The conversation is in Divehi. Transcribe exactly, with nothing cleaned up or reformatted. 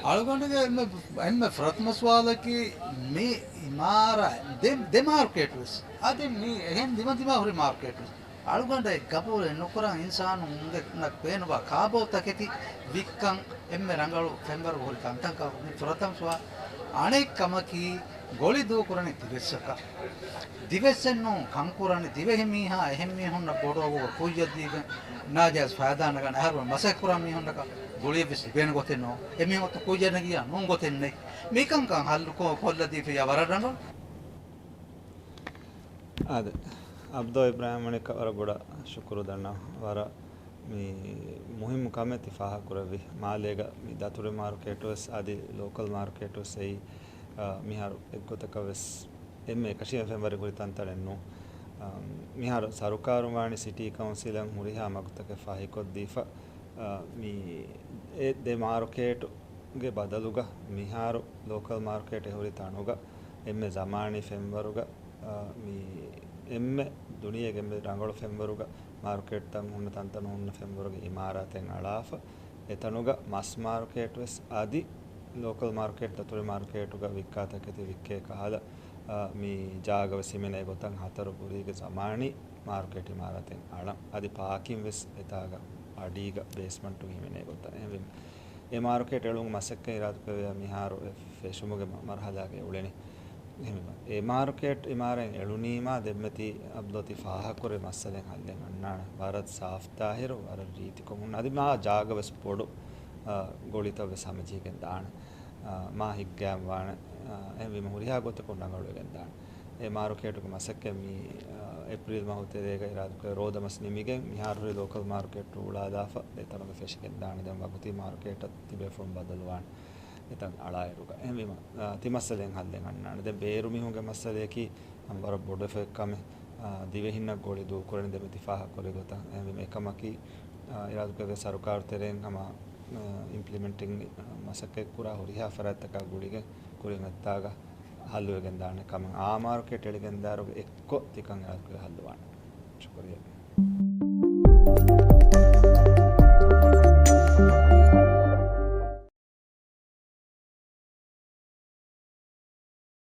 އަޅުގަނޑުގެ އެންމެ، އެންމެ ފުރަތަމަ ސުވާލަކީ މި އިމާރާތް ދެ، ދެ މާރުކޭޓް ވެސް. އަދި މި އެހެން ދިމަ ދިމާ ހުރި މާރުކޭޓް ވެސް. އަޅުގަނޑަށް ގަބޫލެއް ނުކުރާ އިންސާނުން އުނދަގޫ ބޭނުންވާ ކާބޯތަކެތި ވިއްކަން އެންމެ ރަނގަޅު ފެންވަރު ހުރި ތަންތަންކަން މި ފުރަތަމަ ސުވާލު. އަނެއް ކަމަކީ ގޮޅި ދޫކުރަނީ ދިވެއްސަކަށް. ދިވެއްސެއް ނޫން ކަންކުރަނީ ދިވެހި މީހާ އެހެން މީހުންނަށް ބޮޑު އަގުގަ ކުއްޔަށް ދީގެން ނާޖާއިޒް ފައިދާ ނަގަން އަހަރު މަސައްކަތް ކުރާ މީހުންނަކަށް ގުޅިއެއްވެސް ލިބޭނެ ގޮތެއް ނޫން. އެމީހުން އޮތު ކުއްޔަށް ނެގިޔާ ނޫން ގޮތެއް ނެތް. މިކަންކަން ހައްލު ކޮ-، ކޮށްލަދީފިއްޔާ ވަރަށް ރަނގަޅު. އާދެ، އަބްދޯ އިބްރާހިމް މަނިކަށް ވަރަށް ބޮޑަށް ޝުކުރު ދަންނަ. ވަރަށް މި މުހިއްމު ކަމެއް ތި ފާހަގަކުރެއްވި. މާލޭގަ މި ދަތުރު މާރުކޭޓު ވެސް އަދި ލޯކަލް މާރުކޭޓު ވެސް އެއީ، އާ، މިހާރު އެއްގޮތަކަށް ވެސް އެންމެ އެކަށީގެން ފެންވަރު ހުރި ތަންތަނެއް ނޫން. އާ، މިހާރު ސަރުކާރުން ވާނީ ސިޓީ ކައުންސިލަށް ހުރިހާ މަގުތަކެއް ފަހިކޮށްދީފަ، އާ، މި އެ ދެ މާރުކޭޓު ގެ ބަދަލުގަ މިހާރު ލޯކަލް މާރުކޭޓް އެ ހުރި ތަނުގަ އެންމެ ޒަމާނީ ފެންވަރުގަ، އާ، މި އެންމެ ދުނިޔޭގެ އެންމެ ރަނގަޅު ފެންވަރުގަ މާރުކޭޓްތައް ހުންނަ ތަންތަނުން ހުންނަ ފެންވަރުގެ އިމާރާތެއް އަޅާފަ، އެތަނުގަ މަސް މާރުކޭޓް ވެސް އަދި ލޯކަލް މާރުކޭޓް، ދަތުރު މާރުކޭޓުގަ ވިއްކާ ތަކެތި ވިއްކޭ ކަހަލަ، އާ، މި ޖާގަ ވެސް ހިމެނޭ ގޮތަށް ހަތަރު ބުރީގެ ޒަމާނީ މާރުކޭޓް އިމާރާތެއް އަޅަން. އަދި ޕާކިން ވެސް އެތާގަ އަޑީގަ ބޭސްމަންޓު ހިމެނޭ ގޮތަށް. އެހެންވީމަ، އެ މާރުކޭޓް އެޅުމުގެ މަސައްކަތް އިރާދަ ކުރެއްވިޔާ މިހާރު އެ ފެށުމުގެ މަ-، މަރުހަލާގަ އެ އުޅެނީ. އެހެންވީމަ، އެ މާރުކޭޓް އިމާރާތް އެޅުނީމާ ދެންމެ ތި އަބްދޯ ތި ފާހަގަކުރި މައްސަލައެއް ހައްލެއް އަންނާނެ. ވަރަށް ސާފް ތާހިރު، ވަރަށް ރީތިކޮށް ހުންނަ. އަދި މާ ޖާގަ ވެސް ބޮޑު، އާ، ގޮޅިތައް ވެސް ހަމަޖެހިގެން ދާނެ. އާ، މާ ހިތްގައިމު ވާނެ. އާ، އެހެންވީމަ ހުރިހާ ގޮތަކުން ރަނގަޅުވެގެން ދާނެ. އެ މާރުކޭޓުގެ މަސައްކަތް މި، އާ، އޭޕްރީލް މަހު ތެރޭގަ އިރާދަކުރެ ރޯދަ މަސް ނިމިގެން މިހާރު ހުރި ލޯކަލް މާރުކޭޓު އުޅާލާފަ އެތަނުގަ ފެށިގެން ދާނެ. ދެން ވަގުތީ މާރުކޭޓަށް ތިބޭފުޅުން ބަދަލުވާނެ އެތަން އަޅާއިރުގަ. އެހެންވީމަ، އާ، ތި މައްސަލައެއް ހައްލެއް އަންނާނެ. ދެން ބޭރު މީހުންގެ މައްސަލަޔަކީ ހަމަ ވަރަށް ބޮޑު އެފެކްޓް ކަމެއް، އާ، ދިވެހިންނަށް ގޮޅި ދޫކުރަނީ ދެންމެ ތި ފާހަގަކުރި ގޮތަށް. އެހެންވީމަ އެކަމަކީ، އާ، އިރާދަކުރެއްވިޔާ ސަރުކާރު ތެރެއިން ހަމަ، އާ، އިމްޕްލިމެންޓިން، އާ، މަސައްކަތް ކުރާ ހުރިހާ ފަރާތްތަކާ ގުޅިގެން ކުރިން އޮތްތާގަ ހައްލުވެގެން ދާނެ ކަމަށް. އާ މާރުކޭޓް އެޅިގެން ދާއިރުގަ އެއްކޮށް ތިކަން އިރާދަކުރެއްވިޔާ ހައްލުވާނެ. ޝުކުރިއްޔާ.